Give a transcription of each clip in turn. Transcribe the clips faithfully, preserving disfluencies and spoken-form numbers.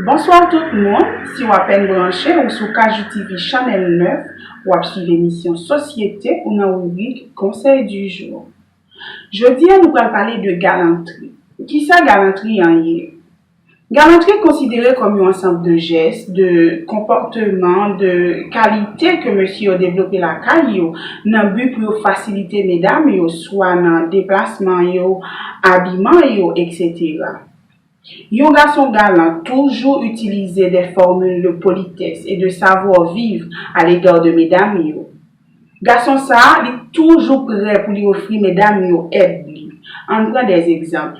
Bonswa tout moun, si w apèn branche, ou sou Kajou T V Channel nèf, w ap swiv emisyon Sosyete ou nan ribrik Conseil du jour. Jodi a, nou pral pale de galantri. Kisa galantri an ye? Galantri konsidere kòm yon ansanm de jès, de konpòteman, de kalite ke mesye yo devlope lakay yo, nan bi pou yo fasilite medam yo, swa nan deplasman yo, abiman yo, etsetera. Yon gason galan toujou itilize des formules de politesse et de savoir-vivre à l'égard de medam yo. Gason sa a, li toujou prè pou li ofri medam yo èd li. Ann pran des egzanp.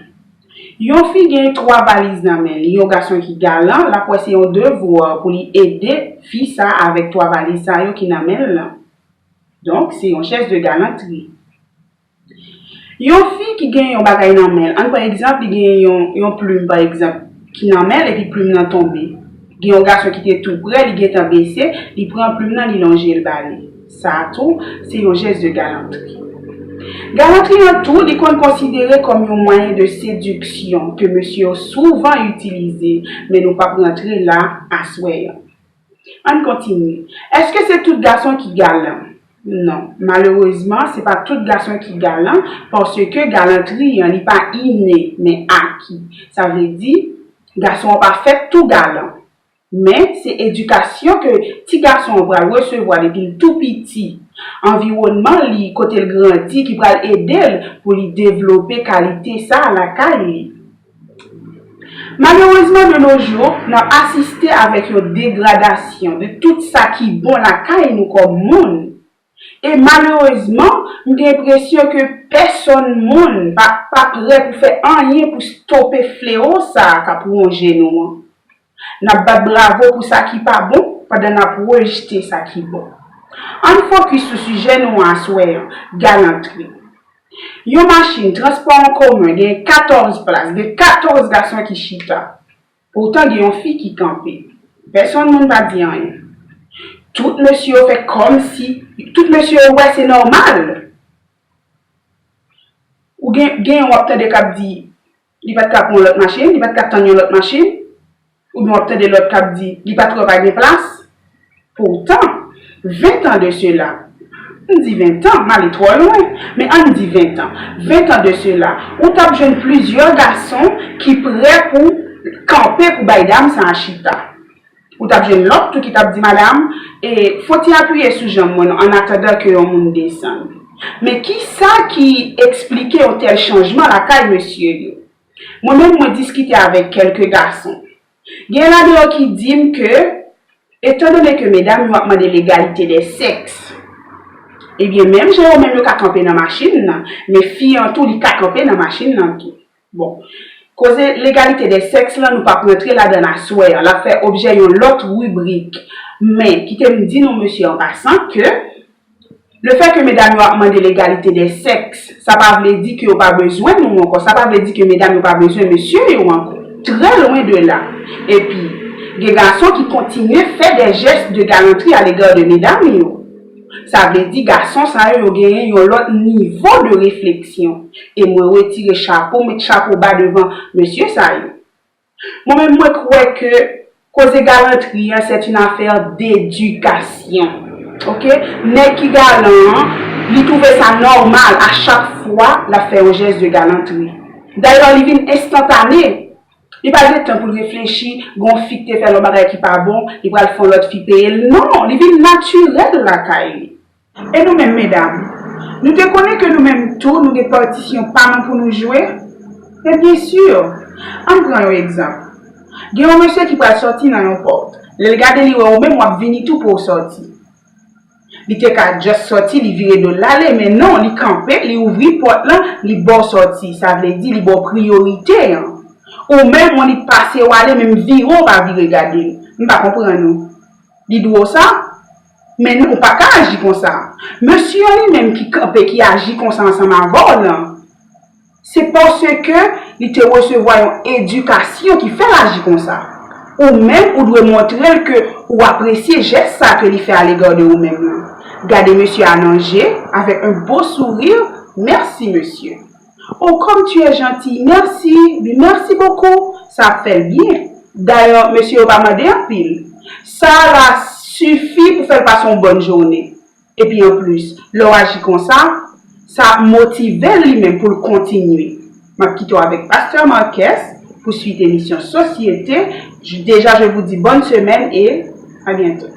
Yon fi gen twa valiz nan men li, yon gason ki galan, l ap wè se yon devwa pou li ede fi sa a avèk twa valiz sa yo ki nan men l lan. Donk, se yon jès de galantri. Yon fi ki gen yon bagay nan men l, ann pran egzanp, li gen yon, yon plim, pa egzanp, ki nan men l, epi plim nan tonbe. Gen yon gason ki te tou prè, li gentan bese, li pran plim nan, li lonje l ba li. Sa a tou, se yon jès de galantri. Galantri an tou, li konn konsidere kòm yon mwayen de sediksyon ke mesye yo souvan itilize, men nou p ap rantre la aswè an. Ann kontinye. Èske se tout gason ki galan? Non. Malerezman, se pa tout gason ki galan, paske galantri an, li pa ine, men aki. Sa vle di, gason an pa fèt tou galan. Men, se edikasyon ke ti gason an pral resevwa depi l tou piti, anviwònman li, kote l grandi, ki pral ede l pou li devlope kalite sa a lakay li. Malerezman, de nos jours, n ap asiste avèk yon degradasyon de tout sa ki bon lakay nou kòm moun. E malerezman, m gen enpresyon ke pèsonn moun pa, pa prè pou fè anyen pou stope fleo sa a k ap wonje nou an. N ap bat bravo pou sa ki pa bon, pandan n ap rejte sa ki bon. Ann fokis sou sijè nou an aswè an, galantri. Yon machin transpò an komen gen katòz plas, gen katòz gason ki chita. Poutan gen yon fi ki kanpe. Pèsonn moun pa di anyen. Tout mesye yo fè kòmsi, tout mesye yo wè se nòmal. Ou gen, gen yon w ap tande k ap di, li pa t ka pran yon lòt machin, li pa t ka tann yon lòt machin. Oubyen w ap tande lòt k ap di, li pa t wè pa gen plas. Poutan, ven tan de sela, m di ven tan, m ale twò lwen, men ann di ven tan. Ven tan de sela, ou t ap jwenn plizyè gason ki prè pou kanpe pou bay dam sa a chita. Ou t ap jwenn lòt tou ki t ap di, madam, e, fon ti apiye sou janm mwen non, annatandan ke yon moun desann. Men kisa ki eksplike yon tèl chanjman lakay mesye yo? Mwen menm, mwen diskite avèk kèlke gason. Gen ladan yo ki di m ke, etandone ke medam yo ap mande legalite dè sèks, ebyen, menm jan yo menm yo ka kanpe nan machin nan, men fi an tou, li ka kanpe nan machin nan tou. Bon, koze legalite dè sèks lan, nou p ap rantre ladan l aswè an. L ap fè objè yon lòt ribrik. Men, kite m di nou, mesye, an pasan, ke lefètke medam yo ap mande legalite dè sèks, sa pa vle di ke yo pa bezwen nou ankò. Sa pa vle di ke medam yo pa bezwen mesye yo ankò. Trè lwen de la. Epi, gen gason ki kontinye fè dè jès de galantri a lega de medam yo. Sa vle di gason sa yo, yo genyen yon lòt nivo de refleksyon. E mwen retire chapo, met chapo ba devan mesye sa yo. Mwen menm, mwen kwè ke koze galantri an, c'est une affaire d'éducation. Oke? Nèg ki galan an, li twouve sa nòmal a chak fwa l ap fè yon jès de galantri. Dayè, li vin enstantane. Li pa gen tan pou l reflechi, gen yon fi k te fè l yon bagay ki pa bon, li pral fè yon lòt fi peye l. Non, li vin natirèl lakay li. E nou menm, medam, nou te konnen ke nou menm tou, nou gen patisyon pa nou pou nou jwe? Men byen si, ann pran yon egzanp. Gen yon mesye ki pral sòti nan yon pòt. Lè l gade, li wè ou menm w ap vini tou pou w sòti. Li te ka just sòti, li vire do l, l ale, men non, li kanpe, li ouvri pòt lan, li ba w sòti. Sa vle di, li ba w priyorite an. Ou menm, ou li pase w ale, menm vire w pa vire gade l. M pa konprann ou. Li dwe w sa? Men non, ou pa ka aji konsa. Mesye an li menm ki kanpe, ki aji konsa ansanm avè w lan, se paske li te resevwa yon edikasyon ki fè l aji konsa. Ou menm, ou dwe montre l ke ou apresye jès sa ke li fè alega de ou menm lan. Gade mesye a nan je, avec un beau sourire, merci monsieur. Oh, comme tu es gentil, merci, merci beaucoup, sa ap fè l byen. Dayè, mesye yo pa mande anpil. Sa la sifi pou fè l pase yon bòn jounen. Epi anplis, lè w aji konsa, sa ap motive l li menm pou l kontinye. M ap kite w avèk Pastè Marques pou swit emisyon Sosyete. Deja, je vous dis bonne semaine et à bientôt.